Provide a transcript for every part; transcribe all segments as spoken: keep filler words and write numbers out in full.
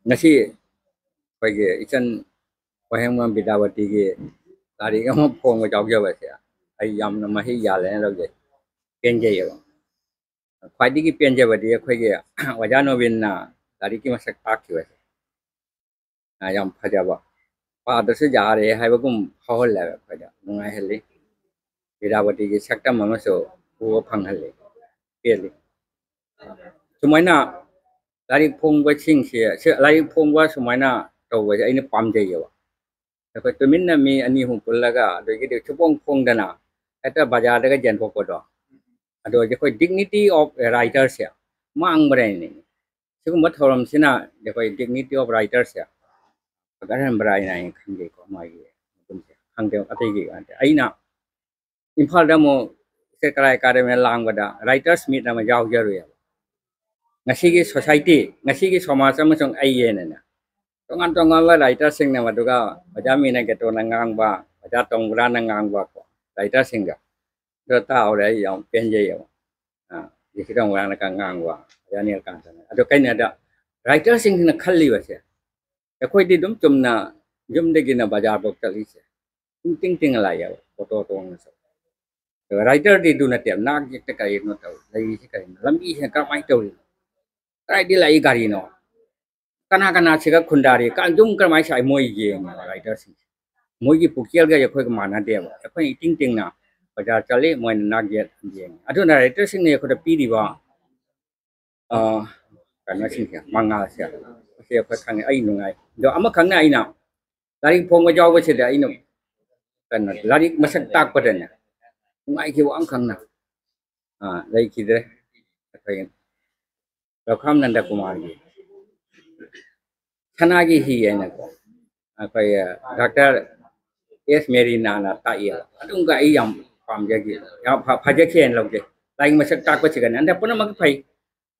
ꯉꯁꯤ ꯑꯩꯈꯣꯏꯒꯤ ꯏꯆꯟ ꯋꯥꯍꯦꯡꯕꯝ ꯕꯤꯗ꯭ꯌꯥꯄꯇꯤꯒꯤ ꯂꯥꯏꯔꯤꯛ ꯑꯃ ꯐꯣꯡꯕ ꯌꯥꯎꯖꯕꯁꯦ ꯑꯩ ꯌꯥꯝꯅ ꯃꯍꯩ ꯌꯥꯜꯂꯦꯅ ꯂꯧꯖꯩ, ꯄꯦꯟꯖꯩꯌꯦꯕ꯫ ꯈ꯭ꯋꯥꯏꯗꯒꯤ ꯄꯦꯟꯖꯕꯗꯤ ꯑꯩꯈꯣꯏꯒꯤ ꯑꯣꯖꯥ ꯅꯣꯕꯤꯟꯅ ꯂꯥꯏꯔꯤꯛꯀꯤ ꯃꯁꯛ ꯇꯥꯛꯈꯤꯕꯁꯦ꯫ ꯑ, ꯌꯥꯝ ꯐꯖꯕ, ꯄꯥꯗ꯭ꯔꯁꯨ ꯌꯥꯔꯦ ꯍꯥꯏꯕꯒꯨꯝ ꯐꯥꯎꯍꯜꯂꯦꯕ, ꯑꯩꯈꯣꯏꯗ ꯅꯨꯡꯉꯥꯏꯍꯜꯂꯤ꯫ ꯕꯤꯗ꯭ꯌꯥꯄꯇꯤꯒꯤ ꯁꯛꯇꯝ ꯑꯃꯁꯨ ꯎꯕ ꯐꯪꯍꯜꯂꯤ, ꯄꯦꯜꯂꯤ꯫ ꯁꯨꯃꯥꯏꯅ ꯂꯥꯏꯔꯤꯛ ꯐꯣꯡꯕꯁꯤꯡꯁꯦ, ꯁꯤ-, ꯂꯥꯏꯔꯤꯛ ꯐꯣꯡꯕ ꯁꯨꯃꯥꯏꯅ ꯇꯧꯕꯁꯦ ꯑꯩꯅ ꯄꯥꯝꯖꯩꯌꯦꯕ꯫ ꯑꯩꯈꯣꯏ ꯇꯨꯃꯤꯟꯅ ꯃꯤ ꯑꯅꯤ ꯑꯍꯨꯝ ꯄꯨꯜꯂꯒ, ꯑꯗꯒꯤꯗꯤ ꯁꯨꯐꯣꯡ ꯐꯣꯡꯗꯅ ꯍꯦꯛꯇ ꯕꯖꯥꯔꯗꯒ ꯌꯦꯟꯊꯣꯛꯄꯗꯣ, ꯑꯗꯣ ꯑꯩꯈꯣꯏ dignity of writers ꯁꯦ ꯃꯥꯡꯕ꯭ꯔꯅꯦ꯫ ꯁꯤꯒꯨꯝꯕ ꯊꯧꯔꯝꯁꯤꯅ ꯑꯩꯈꯣꯏ dignity of writers ꯁꯦ ꯐꯒꯠꯍꯟꯕ꯭ꯔꯥ ꯍꯥꯏꯅ ꯑꯩꯅ ꯈꯟꯖꯩꯀꯣ, ꯃꯥꯒꯤ ꯃꯒꯨꯟꯁꯦ꯫ ꯈꯪꯗꯦ ꯑꯇꯩꯒꯤ ꯋꯥꯗꯤ꯫ ꯑꯩꯅ ꯏꯝꯐꯥꯜꯗ ꯑꯃꯨꯛ ꯁꯦ ꯀꯔꯥꯏ ꯀꯔꯥꯏ ꯂꯥꯡꯕꯗ writers meet ꯑꯃ ꯌꯥꯎꯖꯔꯨꯏꯕ꯫ ꯉꯁꯤꯒꯤ society, ꯉꯁꯤꯒꯤ ꯁꯃꯥꯖ ꯑꯃꯁꯨꯡ ꯑꯩ ꯍꯥꯏꯅꯅꯦ, ꯇꯣꯉꯥꯟ ꯇꯣꯉꯥꯟꯕ writer ꯁꯤꯡꯅ, ꯃꯗꯨꯒ ꯑꯣꯖꯥ ꯃꯤꯅꯥꯒꯦꯇꯣꯅ ꯉꯥꯡꯕ, ꯑꯣꯖꯥ ꯇꯣꯡꯕ꯭ꯔꯥꯅ ꯉꯥꯡꯕ ꯀꯣ, writer ꯁꯤꯡꯒ ꯑꯗꯨ ꯇꯥꯍꯧꯔꯦ꯫ ꯑꯩ ꯌꯥꯝ ꯄꯦꯟꯖꯩꯌꯦꯕ꯫ ꯑ, ꯖꯦ ꯁꯤ ꯇꯣꯡꯕ꯭ꯔꯥꯅꯒ ꯉꯥꯡꯕ, ꯑꯣꯖꯥ ꯅꯤꯜꯀꯥꯟꯇꯅ꯫ ꯑꯗꯣ ꯀꯩꯅꯣꯗ writer ꯁꯤꯡꯁꯤꯅ ꯈꯜꯂꯤꯕꯁꯦ, ꯑꯩꯈꯣꯏꯗꯤ ꯑꯗꯨꯝ ꯆꯨꯝꯅ ꯌꯨꯝꯗꯒꯤꯅ ꯕꯖꯥꯔꯐꯥꯎ ꯆꯠꯂꯤꯁꯦ, ꯏꯪ ꯇꯤꯡ ꯇꯤꯡꯅ ꯂꯥꯛꯑꯦꯕ, ꯑꯣꯇꯣ ꯇꯣꯡꯉꯁꯨ꯫ ꯑꯗꯨꯒ writer ꯗꯤ ꯑꯗꯨ ꯅꯠꯇꯦꯕ, ꯅꯥꯛ ꯌꯦꯠꯇ ꯀꯔꯤꯅꯣ ꯇꯧꯔꯤ, ꯂꯩꯔꯤꯁꯦ ꯀꯔꯤꯅꯣ, ꯂꯝꯕꯤꯁꯤꯅ ꯀꯔꯝꯍꯥꯏꯅ ꯇꯧꯔꯤꯅꯣ, ꯀꯗꯥꯏꯗꯒꯤ ꯂꯥꯛꯏ ꯒꯥꯔꯤꯅꯣ, ꯀꯅꯥ ꯀꯅꯥ ꯁꯤꯒ ꯈꯨꯟꯗꯥꯔꯤ, ꯀ-, ꯌꯨꯝ ꯀꯔꯝꯍꯥꯏꯅ ꯁꯥꯏ, ꯃꯣꯏ ꯌꯦꯡꯉꯦꯕ writer ꯁꯤꯡꯁꯦ꯫ ꯃꯣꯏꯒꯤ ꯄꯨꯛꯆꯦꯜꯒ ꯑꯩꯈꯣꯏꯒ ꯃꯥꯟꯅꯗꯦꯕ꯫ ꯑꯩꯈꯣꯏꯅ ꯏꯇꯤꯡ ꯇꯤꯡꯅ ꯕꯖꯥꯔ ꯆꯠꯂꯤ, ꯃꯣꯏꯅ ꯅꯥꯛ ꯌꯦꯠ ꯌꯦꯡꯉꯤ꯫ ꯑꯗꯨꯅ writer ꯁꯤꯡꯅ ꯑꯩꯈꯣꯏꯗ ꯄꯤꯔꯤꯕ, ꯑ, ꯀꯩꯅꯣꯁꯤꯡꯁꯦ, ꯃꯉꯥꯜꯁꯦ, ꯑꯁꯤ ꯑꯩꯈꯣꯏ ꯈꯪꯉꯦ꯫ ꯑꯩ ꯅꯨꯡꯉꯥꯏ꯫ ꯑꯗꯣ ꯑꯃꯈꯛꯅ ꯑꯩꯅ ꯂꯥꯏꯔꯤꯛ ꯐꯣꯡꯕ ꯌꯥꯎꯕꯁꯤꯗ ꯑꯩꯅ ꯀꯩꯅꯣ, ꯂꯥꯏꯔꯤꯛ ꯃꯁꯛ ꯇꯥꯛꯄꯗꯅꯦ ꯅꯨꯡꯉꯥꯏꯈꯤꯕ ꯑꯃꯈꯛꯅ, ꯑ, ꯂꯩꯈꯤꯗ꯭ꯔꯦ꯫ ꯑꯩꯈꯣꯏ ꯂꯧꯈꯥꯝ ꯅꯟꯗ ꯀꯨꯃꯥꯔꯒꯤ ꯁꯅꯥꯒꯤ ꯍꯤ ꯍꯥꯏꯅꯀꯣ, ꯑꯩꯈꯣꯏ, ꯑ, ꯗꯥꯛꯇꯔ ꯑꯦꯁ ꯃꯦꯔꯤꯅꯥꯅ ꯇꯥꯛꯑꯦꯕ꯫ ꯑꯗꯨꯝꯒ ꯑꯩ ꯌꯥꯝ ꯄꯥꯝꯖꯈꯤ, ꯌꯥꯝ ꯐ-, ꯐꯖꯈꯤꯑꯅ ꯂꯧꯖꯩ꯫ ꯂꯥꯏꯔꯤꯛ ꯃꯁꯛ ꯇꯥꯛꯄꯁꯤꯒꯅꯦ, ꯑꯟꯗ ꯄꯨꯝꯅꯃꯛ ꯐꯩ꯫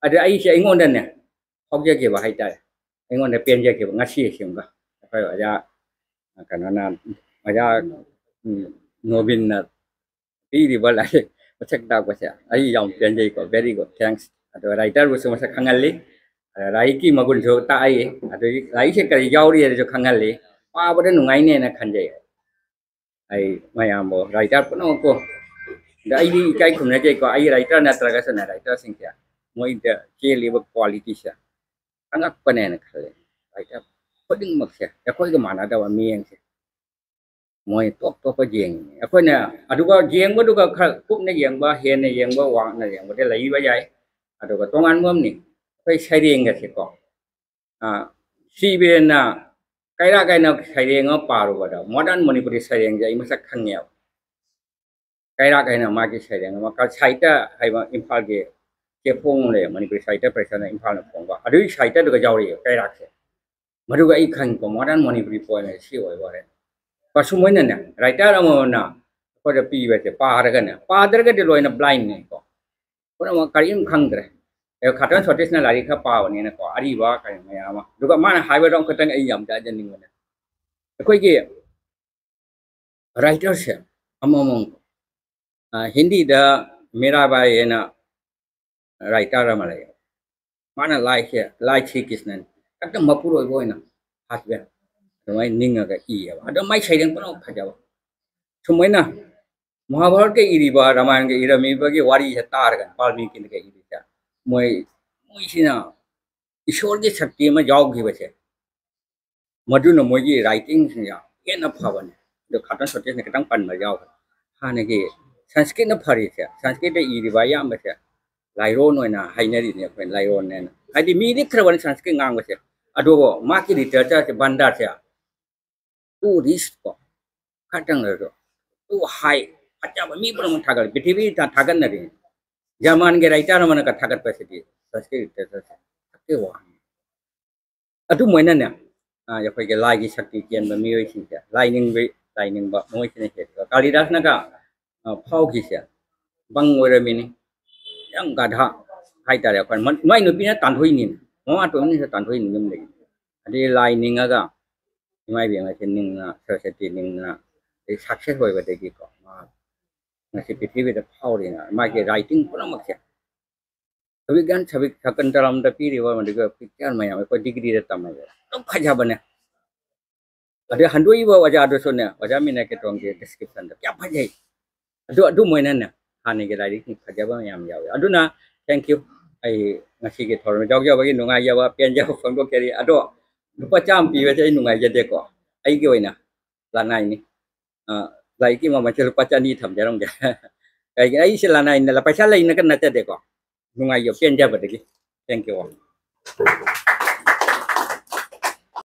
ꯑꯗ ꯑꯩꯁꯦ ꯑꯩꯉꯣꯟꯗꯅꯦ ꯐꯥꯎꯖꯈꯤꯕ ꯍꯥꯏꯇꯥꯔꯦ, ꯑꯩꯉꯣꯟꯗ ꯄꯦꯟꯖꯈꯤꯕ ꯉꯁꯤ ꯑꯁꯤꯃꯒ꯫ ꯑꯩꯈꯣꯏ ꯑꯣꯖꯥ, ꯀꯩꯅꯣꯅ, ꯑꯣꯖꯥ, ꯎꯝ, ꯅꯣꯕꯤꯟꯅ ꯄꯤꯔꯤꯕ ꯂꯥꯏꯔꯤꯛ ꯃꯁꯛ ꯇꯥꯛꯄꯁꯦ ꯑꯩ ꯌꯥꯝ ꯄꯦꯟꯖꯩꯀꯣ꯫ Very good, thanks꯫ ꯑꯗꯣ writer ꯕꯨꯁꯨ ꯃꯁꯛ ꯈꯪꯍꯜꯂꯤ, ꯑꯗ ꯂꯥꯏꯔꯤꯛꯀꯤ ꯃꯒꯨꯟꯁꯨ ꯇꯥꯛꯏ, ꯑꯗꯒꯤ ꯂꯥꯏꯔꯤꯛꯁꯦ ꯀꯔꯤ ꯌꯥꯎꯔꯤ ꯍꯥꯏꯅꯁꯨ ꯈꯪꯍꯜꯂꯤ꯫ ꯄꯥꯕꯗ ꯅꯨꯡꯉꯥꯏꯅꯦꯅ ꯈꯟꯖꯩ꯫ ꯑꯩ ꯃꯌꯥꯝꯕꯨ writer ꯄꯨꯝꯅꯃꯛꯄꯨ, ꯑꯗ ꯑꯩꯗꯤ ꯏꯀꯥꯏ ꯈꯨꯝꯅꯖꯩꯀꯣ, ꯑꯩ writer ꯅꯠꯇ꯭ꯔꯒꯁꯨꯅꯦ, writerꯁꯤꯡꯁꯦ ꯃꯣꯏꯗ ꯆꯦꯜꯂꯤꯕ qualityꯁꯦ ꯑꯉꯛꯄꯅꯦꯅ ꯈꯜꯂꯦ꯫ Writer ꯈꯨꯗꯤꯡꯃꯛꯁꯦ ꯑꯩꯈꯣꯏꯒ ꯃꯥꯟꯅꯗꯕ ꯃꯤꯠꯌꯦꯡꯁꯦ ꯃꯣꯏ ꯇꯣꯞ ꯇꯣꯞꯄ ꯌꯦꯡꯉꯤ꯫ ꯑꯩꯈꯣꯏꯅ ꯑꯗꯨꯒ ꯌꯦꯡꯕꯗꯨꯒ ꯈꯔ ꯀꯨꯞꯅ ꯌꯦꯡꯕ, ꯍꯦꯟꯅ ꯌꯦꯡꯕ, ꯋꯥꯡꯅ ꯌꯦꯡꯕꯗꯤ ꯂꯩꯕ ꯌꯥꯏ꯫ ꯑꯗꯨꯒ ꯇꯣꯉꯥꯟꯕ ꯑꯃꯅꯤ, ꯑꯩꯈꯣꯏ ꯁꯩꯔꯦꯡꯒꯁꯦꯀꯣ꯫ ꯁꯤ ꯕꯤꯔꯦꯟꯅ ꯀꯩꯔꯥꯛ ꯍꯥꯏꯅ ꯁꯩꯔꯦꯡ ꯑꯃ ꯄꯥꯔꯨꯕꯗ, modern ꯃꯅꯤꯄꯨꯔꯤ ꯁꯩꯔꯦꯡꯁꯦ ꯑꯩ ꯃꯁꯛ ꯈꯪꯉꯦꯕ꯫ ꯀꯩꯔꯥꯛ ꯍꯥꯏꯅ ꯃꯥꯒꯤ ꯁꯩꯔꯦꯡ ꯑꯃ, ꯀ-, ꯁꯥꯍꯤꯇ꯭ꯌ ꯍꯥꯏꯕ ꯏꯝꯐꯥꯜꯒꯤ ꯆꯦꯐꯣꯡ ꯑꯃ ꯂꯩ, ꯃꯅꯤꯄꯨꯔꯤ ꯁꯥꯍꯤꯇ꯭ꯌ ꯄꯔꯤꯁꯠꯅ ꯏꯝꯐꯥꯜꯅ ꯐꯣꯡꯕ, ꯑꯗꯨꯒꯤ ꯁꯥꯍꯤꯇ꯭ꯌꯗꯨꯒ ꯌꯥꯎꯔꯛꯑꯦꯕ ꯀꯩꯔꯥꯛꯁꯦ꯫ ꯃꯗꯨꯒ ꯑꯩ ꯈꯪꯉꯤꯀꯣ, modern ꯃꯅꯤꯄꯨꯔꯤ poem ꯁꯤ ꯑꯣꯏꯕ ꯍꯣꯔꯦꯟ꯫ ꯀꯁꯨꯝ ꯑꯣꯏꯅꯅꯦ, writer ꯑꯃꯃꯝꯅ ꯑꯩꯈꯣꯏꯗ ꯄꯤꯕꯁꯦ ꯄꯥꯔꯒꯅꯦ, ꯄꯥꯗ꯭ꯔꯒꯗꯤ ꯂꯣꯏꯅ blindꯅꯤꯀꯣ꯫ ꯄꯨꯝꯅꯃꯛ ꯀꯔꯤꯝ ꯈꯪꯗ꯭ꯔꯦ꯫ ꯑꯦ, ꯈꯥꯇꯣꯟ ꯁꯣꯇꯤꯁꯅ ꯂꯥꯏꯔꯤꯛ ꯈꯔ ꯄꯥꯕꯅꯤꯅꯀꯣ, ꯑꯔꯤꯕ ꯀꯔꯤ ꯃꯌꯥꯝ ꯑꯃ꯫ ꯑꯗꯨꯒ ꯃꯥꯅ ꯍꯥꯏꯕꯗꯣ ꯑꯃꯈꯛꯇꯪ ꯑꯩ ꯌꯥꯝ ꯇꯥꯖꯅꯤꯡꯕꯅꯦ꯫ ꯑꯩꯈꯣꯏꯒꯤ writerꯁꯦ ꯑꯃꯃꯝ, ꯑ, ꯍꯤꯟꯗꯤꯗ ꯃꯤꯔꯥꯕꯥꯏ ꯍꯥꯏꯅ writer ꯑꯃ ꯂꯩ꯫ ꯃꯥꯅ ꯂꯥꯏꯁꯦ, ꯂꯥꯏ ꯁ꯭ꯔꯤ ꯀ꯭ꯔꯤꯁꯅꯅꯤ꯫ ꯍꯦꯛꯇ ꯃꯄꯨꯔꯣꯏꯕ ꯑꯣꯏꯅ husband ꯑꯗꯨꯃꯥꯏꯅ ꯅꯤꯡꯉꯒ ꯏꯌꯦꯕ꯫ ꯑꯗꯣ ꯃꯥꯏ ꯁꯩꯔꯦꯡ ꯄꯨꯝꯅꯃꯛ ꯐꯖꯕ꯫ ꯁꯨꯃꯥꯏꯅ ꯃꯍꯥꯚꯥꯔꯠꯀ ꯏꯔꯤꯕ, ꯔꯥꯃꯥꯌꯟꯒ ꯏꯔꯝꯃꯤꯕꯒꯤ ꯋꯥꯔꯤꯁꯦ ꯇꯥꯔꯒ, ꯕꯥꯜꯃꯤꯀꯤꯅꯒ ꯏꯔꯤꯁꯦ, ꯃꯣꯏ, ꯃꯣꯏꯁꯤꯅ ꯏꯁꯣꯔꯒꯤ ꯁꯛꯇꯤ ꯑꯃ ꯌꯥꯎꯈꯤꯕꯁꯦ, ꯃꯗꯨꯅ ꯃꯣꯏꯒꯤ writingꯁꯤꯡ ꯌꯥꯝ ꯍꯦꯟꯅ ꯐꯕꯅꯦ꯫ ꯑꯗꯣ ꯈꯥꯇꯣꯟ ꯁꯣꯇꯤꯁꯅ ꯈꯤꯇꯪ ꯄꯟꯕ ꯌꯥꯎꯈ꯭ꯔꯦ꯫ ꯍꯥꯟꯅꯒꯤ ꯁꯪꯁꯀ꯭ꯔꯤꯠꯅ ꯐꯔꯤꯁꯦ, ꯁꯪꯁꯀ꯭ꯔꯤꯠꯇ ꯏꯔꯤꯕ ꯑꯌꯥꯝꯕꯁꯦ ꯂꯥꯏꯔꯣꯟ ꯑꯣꯏꯅ ꯍꯥꯏꯅꯔꯤꯅꯦ ꯑꯩꯈꯣꯏꯅ, ꯂꯥꯏꯔꯣꯟꯅꯦꯅ꯫ ꯍꯥꯏꯗꯤ ꯃꯤ ꯂꯤꯛꯈ꯭ꯔꯕꯅꯤ ꯁꯪꯁꯀ꯭ꯔꯤꯠ ꯉꯥꯡꯕꯁꯦ, ꯑꯗꯨꯕꯨ ꯃꯥꯒꯤ literatureꯁꯦ, ꯚꯟꯗꯥꯔꯁꯦ too rich ꯀꯣ, ꯈꯇꯪ ꯑꯣꯏꯔꯁꯨ too high, ꯐꯖꯕ, ꯃꯤ ꯄꯨꯝꯅꯃꯛ ꯊꯥꯒꯠꯂꯤ, ꯄ꯭ꯔꯤꯊꯤꯕꯤ ꯊꯥ-, ꯊꯥꯒꯠꯅꯔꯤ꯫ ꯖꯔꯃꯟꯒꯤ writer ꯑꯃꯅꯒ ꯊꯥꯒꯠꯄꯁꯤꯗꯤ ꯁꯪꯁꯀ꯭ꯔꯤꯠ literatureꯁꯦ ꯈꯛꯀꯤ ꯋꯥꯅꯤ꯫ ꯑꯗꯨꯃꯥꯏꯅꯅꯦ, ꯑ, ꯑꯩꯈꯣꯏꯒꯤ ꯂꯥꯏꯒꯤ ꯁꯛꯇꯤ ꯆꯦꯟꯕ ꯃꯤꯑꯣꯏꯁꯤꯡꯁꯦ, ꯂꯥꯏꯅꯤꯡꯕ, ꯂꯥꯏꯅꯤꯡꯕ ꯃꯣꯏꯁꯤꯅ ꯍꯦꯜꯂꯤꯕ꯫ ꯀꯥꯂꯤꯗꯥꯁꯅꯒ, ꯑ, ꯐꯥꯎꯈꯤꯁꯦ, ꯄꯪ ꯑꯣꯏꯔꯝꯃꯤꯅꯤ, ꯌꯥꯝ ꯒꯙꯥ ꯍꯥꯏꯇꯥꯔꯦ꯫ ꯑꯩꯈꯣꯏ ꯃ-, ꯃꯥꯏ ꯅꯨꯄꯤꯅ ꯇꯥꯟꯊꯣꯛꯏꯅꯤ, ꯃꯃꯥ ꯇꯣꯝꯅꯁꯨ ꯇꯥꯟꯊꯣꯛꯏꯅꯤ ꯌꯨꯝꯗꯒꯤ꯫ ꯑꯗꯩ ꯂꯥꯏ ꯅꯤꯡꯉꯒ ꯏꯃꯥ ꯏꯕꯦꯝꯃꯁꯦ ꯅꯤꯡꯅ, ꯁꯔꯁꯋꯇꯤ ꯅꯤꯡꯅ, ꯑꯗꯩ success ꯑꯣꯏꯕꯗꯒꯤꯀꯣ, ꯃꯥ ꯉꯁꯤ ꯄ꯭ꯔꯤꯊꯤꯕꯤꯗ ꯐꯥꯎꯔꯤꯅ꯫ ꯃꯥꯒꯤ writing ꯄꯨꯝꯅꯃꯛꯁꯦ ꯁꯕꯤꯛ ꯒ꯭ꯌꯥꯟ ꯁꯕꯤꯛ ꯁꯀꯟꯇꯔꯝꯗ ꯄꯤꯔꯤꯕ ꯃꯗꯨꯒ ꯄꯤꯛꯆꯔ ꯃꯌꯥꯝ ꯑꯩꯈꯣꯏ ꯗꯤꯒ꯭ꯔꯤꯗ ꯇꯝꯃꯦꯕ꯫ ꯌꯥꯝ ꯐꯖꯕꯅꯦ꯫ ꯑꯗꯩ ꯍꯟꯗꯣꯛꯏꯕ ꯑꯣꯖꯥꯗꯨꯁꯨꯅꯦ, ꯑꯣꯖꯥ ꯃꯤꯅꯥ ꯀꯦꯇꯣꯟꯒꯤ description ꯗ ꯌꯥꯝ ꯐꯖꯩ꯫ ꯑꯗꯨ, ꯑꯗꯨꯃꯥꯏꯅꯅꯦ, ꯍꯥꯟꯅꯒꯤ ꯂꯥꯏꯔꯤꯛ ꯐꯖꯕ ꯃꯌꯥꯝ ꯌꯥꯎꯋꯤ꯫ ꯑꯗꯨꯅ thank you꯫ ꯑꯩ ꯉꯁꯤꯒꯤ ꯊꯧꯔꯝ ꯌꯥꯎꯖꯕꯒꯤ ꯅꯨꯡꯉꯥꯏꯖꯕ, ꯄꯦꯟꯖꯕ ꯐꯣꯡꯗꯣꯛꯆꯔꯤ꯫ ꯑꯗꯣ ꯂꯨꯄꯥ ꯆꯥꯝꯃ ꯄꯤꯕꯁꯦ ꯑꯩ ꯅꯨꯡꯉꯥꯏꯖꯗꯦꯀꯣ꯫ ꯑꯩꯒꯤ ꯑꯣꯏꯅ ꯂꯅꯥꯏꯅꯤ꯫ ꯑ, ꯂꯥꯏꯔꯤꯛꯀꯤ ꯃꯃꯜꯁꯦ ꯂꯨꯄꯥ ꯆꯅꯤ ꯊꯝꯖꯔꯝꯒꯦ꯫ ꯀꯩꯒꯤꯅꯣ, ꯑꯩꯁꯦ ꯂꯅꯥꯏꯅ ꯄꯩꯁꯥ ꯂꯩꯅꯒ ꯅꯠꯆꯗꯦꯀꯣ꯫ ꯅꯨꯡꯉꯥꯏꯖꯕ, ꯄꯦꯟꯖꯕꯗꯒꯤ꯫ Thank you all꯫